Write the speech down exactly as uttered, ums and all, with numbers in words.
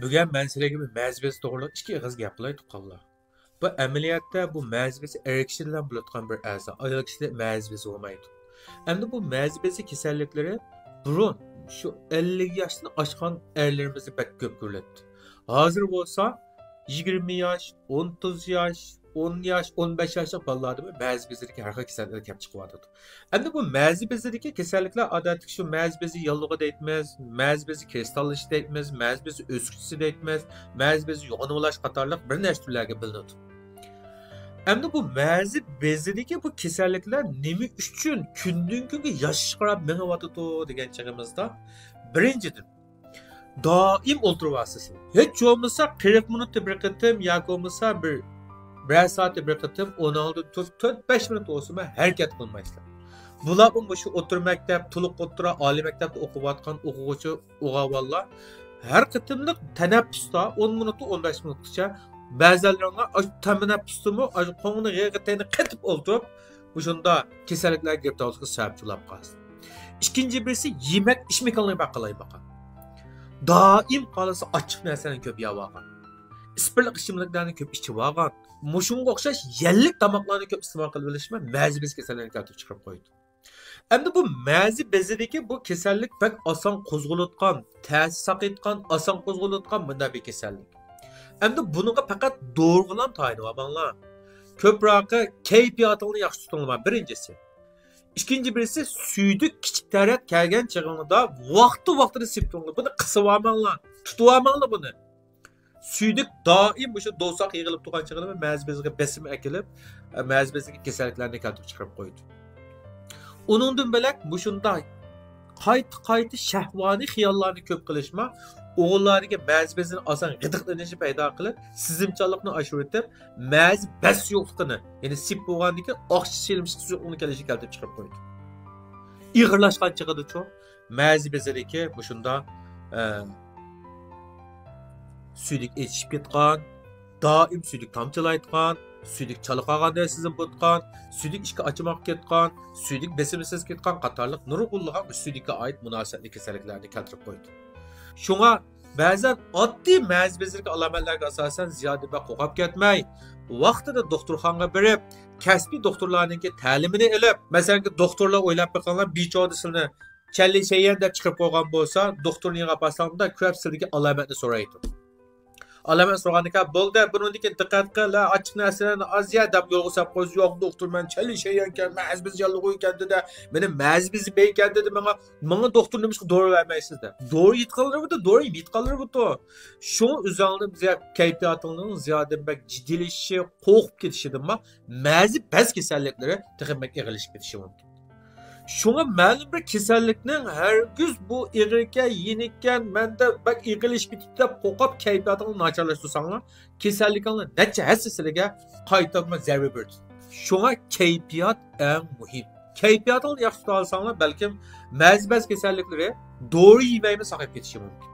بۈگۈن مەن سىلەرگە بىر مەزى بېزى توغرىلىق ئىككى ئېغىز گەپ قىلاي، تۇغقانلار. بۇ ئەمەلىيەتتە بۇ مەزى بېزى ئەر كىشىدە بولىدىغان بىر ئەزا، ئايال كىشىدە مەزى بېزى بولمايدۇ. ئەمدى بۇ مەزى بېزى كېسەللىكلىرى بۇرۇن شۇ ئەللىك ياشتىن ئاشقان ئەرلىرىمىزدە بەك كۆپ كۆرۈلەتتى. ھازىر بولسا يىگىرمە ياش، ئوتتۇز ياش، ئون ياش، ئون بەش ياشلىق بالىلاردىمۇ مەزى بېزىدىكى ھەر خىل كېسەللىكلەر كەپ چىقىۋاتىدۇ. ئەمدى بۇ مەزى بېزىدىكى كېسەللىكلەر ئادەتتىكى شۇ مەزى بېزى ياللۇغى دەيمىز، مەزى بېزى كىرىستاللىشىش دەيمىز، مەزى بېزى ئۆسكۈچىسى دەيمىز، مەزى بېزى يوغىنىۋالاش قاتارلىق بىر نەچچە تۈرلەرگە بۆلۈنىدۇ. ئەمدى بۇ مەزى بېزىدىكى بۇ كېسەللىكلەر نېمە ئۈچۈن كۈندىن كۈنگە ياشىشقا قاراپ مېڭىۋاتىدۇ دېگەن چېغىمىزدا، بىرىنچىدىن، دائىم ئولتۇرۇۋالسىسىلەر. ھېچ بولمىسا قىرىق مىنۇتتا بىر قېتىم ياكى بولمىسا بىر، بىرەر سائەتتە بىر قېتىم ئورنىڭىزدىن تۇرۇپ تۆت بەش مىنۇت بولسىمۇ ھەرىكەت قىلمايسىلەر. بۇلار مۇشۇ ئوتتۇرا مەكتەپ، تولۇق ئوتتۇرا، ئالىي مەكتەپتە ئوقۇۋاتقان ئوقۇغۇچى، ئوقۇغانلار ھەر قېتىملىق تەنەپپۇستا ئون مىنۇتتىن ئون بەش مىنۇتقىچە، بەزىلىرىڭلار ئاشۇ تەنەپپۇستىمۇ ئاشۇ قوڭىنى غىغىتەينى قېتىپ ئولتۇرۇپ، مۇشۇنداق كېسەللىكلەرگە گىرىپتار بولۇشقا سەۋەبچى بولاپ قالىسىز. ئىككىنچى بىرسى، يېمەك ئىچمىكىڭلارنى بەك قالايمىقان. دائىم قالسا ئاچچىق نەرسىلەرنى كۆپ يەۋالغان. ئىسپىرتلىق ئىچىملىكلەرنى كۆپ ئىچىۋالغان. مۇشۇنىڭغا ئوخشاش يەللىك تاماقلارنى كۆپ ئىستېمال قىلىۋېلىشمۇ مەزى بېزى كېسەللىكىنى كەلتۈرۈپ چىقىرىپ قويىدۇ. ئەمدى بۇ مەزى بېزىدىكى بۇ كېسەللىك بەك ئاسان قوزغىلىدىغان، تەسى ساقىيىدىغان، ئاسان قوزغىلىدىغان بۇنداق بىر كېسەللىك. ئەمدى بۇنىڭغا پەقەت دورىغىلا تايىنىۋالماڭلار. كۆپرەك كەيپىياتىڭلارنى ياخشى تۇتۇڭلار، بىرىنچىسى. ئىككىنچى بىرسى، سۈيدۈك كىچىك تەرەت كەلگەن چېغىڭلاردا ۋاقتى ۋاقتىدا سېپىۋېلىڭلار. بۇنى قىسىۋالماڭلار، تۇتۇۋالماڭلار بۇنى. سۈيدۈك دائىم مۇشۇ دوۋساق يىغىلىپ تۇرغان چېغىدا مەزى بېزىگە بېسىم ئەكېلىپ، مەزى بېزىگە كېسەللىكلەرنى كەلتۈرۈپ چىقىرىپ قويىدۇ. ئۇنىڭدىن بۆلەك مۇشۇنداق قايتا-قايتا شەھۋانىي خىياللارنى كۆپ قىلىشما ئوغۇللاردىكى مەزى بېزىنى ئاسان غىدىقلىنىشنى پەيدا قىلىپ، سېزىمچانلىقنى ئاشۇرۇۋېتىپ، مەزى بەس سۇيۇقلۇقىنى، يەنى سېپ بولغاندىن كېيىن ئاقسىل سېلىنىش سۇيۇقلۇقىنى كېلىشىگە كەلتۈرۈپ چىقىرىپ قويىدۇ. ئېغىرلاشقان چېغىدىچۇ، مەزى بېزىدىكى مۇشۇنداق، ئە، سۈيدۈك ئېچىشىپ كەتكەن، دائىم سۈيدۈك تامچىلايدىغان، سۈيدۈك چالا قالغاندەك سېزىم بولىدىغان، سۈيدۈك ئىچكە ئاچىماق كەتكەن، سۈيدۈك بېسىمى سېزىپ كەتكەن قاتارلىق نۇرغۇنلىغان سۈيدۈككە ئائىت مۇناسىۋەتلىك كېسەللىكلەرنى كەلتۈرۈپ قويىدۇ. شۇڭا بەزەن ئاددىي مەزى بېزىدىكى ئالامەتلەرگە ئاساسەن زىيادە بەك قورقۇپ كەتمەي، ۋاقتىدا دوختۇرخانىغا بېرىپ، كەسپىي دوختۇرلارنىڭكى تەلىمىنى ئېلىپ، مەسىلەن، دوختۇرلار ئويلاپ بېقىڭلار، بىچودا سىلىنى چەنلى شەييەن دەپ چىقىرىپ قويغان بولسا، دوختۇرنىڭ يېنىغا بارساڭلار كۆپ سىلىدىكى ئالامەتنى سورايدۇ. ئالامەت سورىغاندىكىن، بولدى، بۇنىڭدىن كېيىن دىققەت قىل، ھە، ئاچچىق نەرسىلەرنى ئاز يە دەپ يولغا ساپ قويسا، ياق دوختۇر، مەن چەنلى شەييەنكەن، مەزى بېزى ياللۇغۇيكەن دېدى، مېنى مەزى بېزى بەرگەن دېدى ماڭا، ماڭا دوختۇر نېمىشقا دورا بەرمەيسىز دەپ. دورا يېتىدىغانلىرى بۇ، دورا يېمەيدىغانلىرى بۇ. شۇڭا ئۆزۈڭلارنىڭ زىيا-، كەيپىياتىڭلارنىڭ زىيادە بەك جىددىيلىشىشى، قورقۇپ كېتىشىدىنمۇ مەزى بەز كېسەللىكلىرى تېخى بەك ئېغىرلىشىپ كېتىشى مۇمكىن. شۇڭا مەلۇم بىر كېسەللىكنىڭ ھەرگىز بۇ ئېغىركەن، يېنىككەن، مەندە بەك ئېغىرلىشىپ كېتىپتۇ دەپ قورقۇپ، كەيپىياتىڭلارنى ناچارلاشتۇرساڭلار، كېسەللىكىڭلار نەچچە ھەسسە سىلىگە قايتىدىن زەربە بېرىدۇ. شۇڭا كەيپىيات ئەڭ مۇھىم. كەيپىياتىڭلارنى ياخشى تۇتالىساڭلار، بەلكىم مەزى بەز كېسەللىكلىرى دورا يېمەيمۇ ساقىيىپ كېتىشى مۇمكىن.